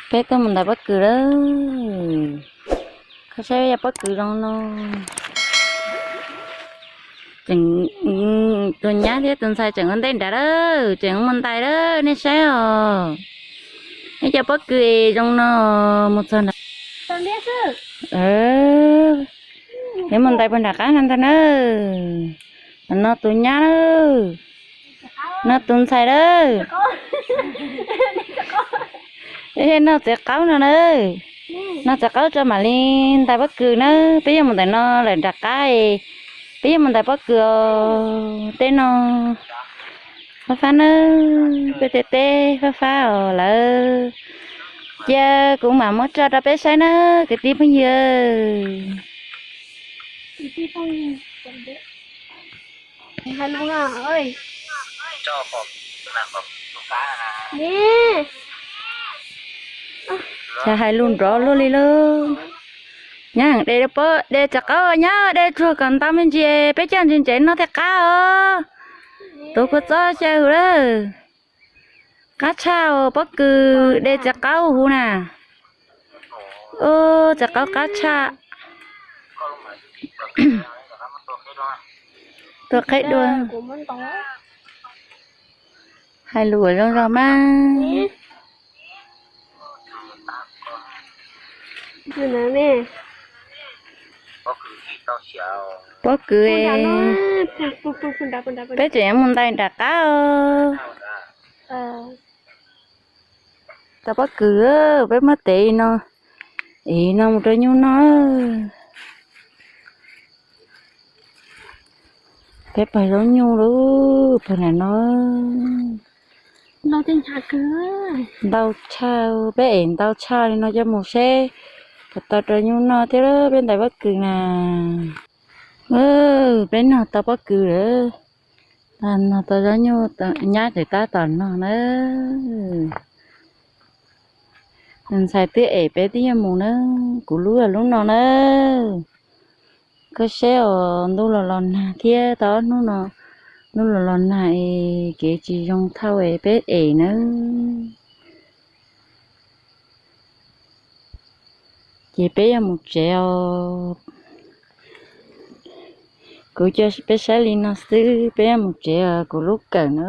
Peb tuaj mus ntais pob kws lawm. Koj saib peb cov pob kws zoo no. Tseem, tus nyab thiab tus ntxhais tseem ua ntej nrad lawm, tseem mus ntais lawm, nej saib os. Nej cov pob kws zoo no, mus txog nrad. Peb mus ntais puag nram qab no ntag na. No tus nyab lawm. No tus ntxhais lawm. Noj txiv qaub no na. Noj txiv qaub tso mam li ntais pob kws na. Peb yuav mus ntawm no lawm nram qab. Peb yuav mus ntais pob kws os. Tej no fab fab na, peb tej teb fab fab os lawm. Cia kuv mam muab tso rau peb saib na kwv tij phooj ywg. Tsis hais lus nrov luaj li lauj. Nyab de, de txiv qaub nyab, de tsuag kom ntau me ntsis peb coj ntses ntsev noj thiaj qab os. Tuav kua txob xyaw huv lawm. Qab tshaj pob kws de txiv qaub huv na. Txiv qaub qab tshaj. Tuaj qheb dua. Hais lus zoo zoo mas. Pob kws, peb tseem yuav mus ntais nram qab os. Tau pob kws, peb muab tev no, ev no mus rau nyuj noj. Peb pawg zaub nyuj lub pawg nram no. Ntau tshaj, peb ev ntau tshaj li no coj mus seb puas tau rau nyuj noj thiab peb ntais pob kws na. Peb noj tau pob kws lawm. Noj tau zaub nyuj, nyab tseem tab tom noj na. Ntxhais twb ev peb twb yuav mus na, kuv lub lub no na. Koj saib os, ntuj los los nag thiab tau ob hnub no, ntuj los los nag es kev tsis zoo thauj es peb ev na. Ces peb yuav mus tsev os. Kuv coj peb saib li no xwb, peb yuav mus tsev os kuv lub kawm na.